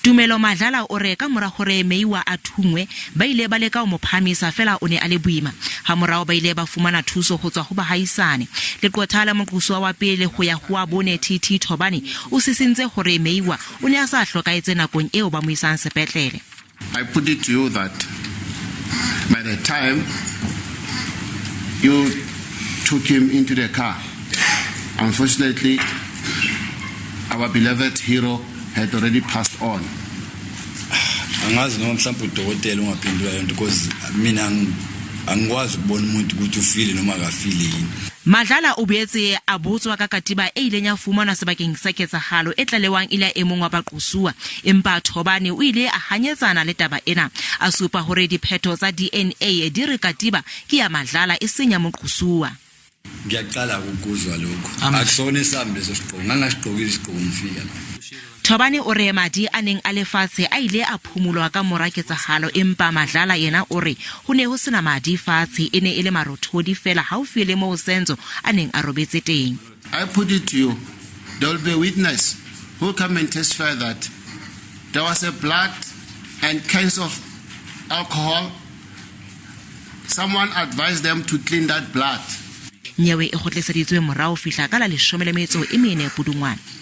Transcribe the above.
Tumelo Madlala o re ka mora hore Meyiwa a thungwe, ba ile ba leka ho mo phahamisa feela o ne a le boima. Hamorao ba ile ba fumana thuso ho tswa ho bahaisane. Leqwetha la moqosuwa wa pele ho ya ho wa bone TT Thobane o sisintse hore Meyiwa o ne a sa hlokahetse nakong eo ba mo isang sepetlele. I put it to you that by the time you took him into the car, unfortunately, our beloved hero had already passed on. Angazi noma mhlawumbe udokotela ungaphendula yonto because mina angikwazi ukubona umuntu ukuthi ufile noma akafile yini. Madlala o boetse a botswa ka katiba e ileng ya fumanwa sebakeng sa ketsahalo e tlalewang e le ya e mong wa baqosuwa, empa Thobane o ile a hanyetsana le taba ena, a supa hore diphetho tsa DNA di re katiba ke ya Madlala e seng ya moqosuwa. Ngiyaqala ukuzwa lokhu. Akusona esami leso sigqoko. Ngangasigqokile isigqoko ngifika la. Thobane o re madi a neng a le fatshe a ile a phumulwa ka mora ketsahalo empa Madlala yena o re ho ne ho sena madi fatshe e ne e le marothodi feela haufi le moo Senzo a neng a robetse teng. I put it to you, there will be a witness who will come and testify that there was a blood and cans of alcohol. Someone advised them to clean that blood. Nyewe e kgotliseditswe morao ho fihla ka la 14 Pudungwana.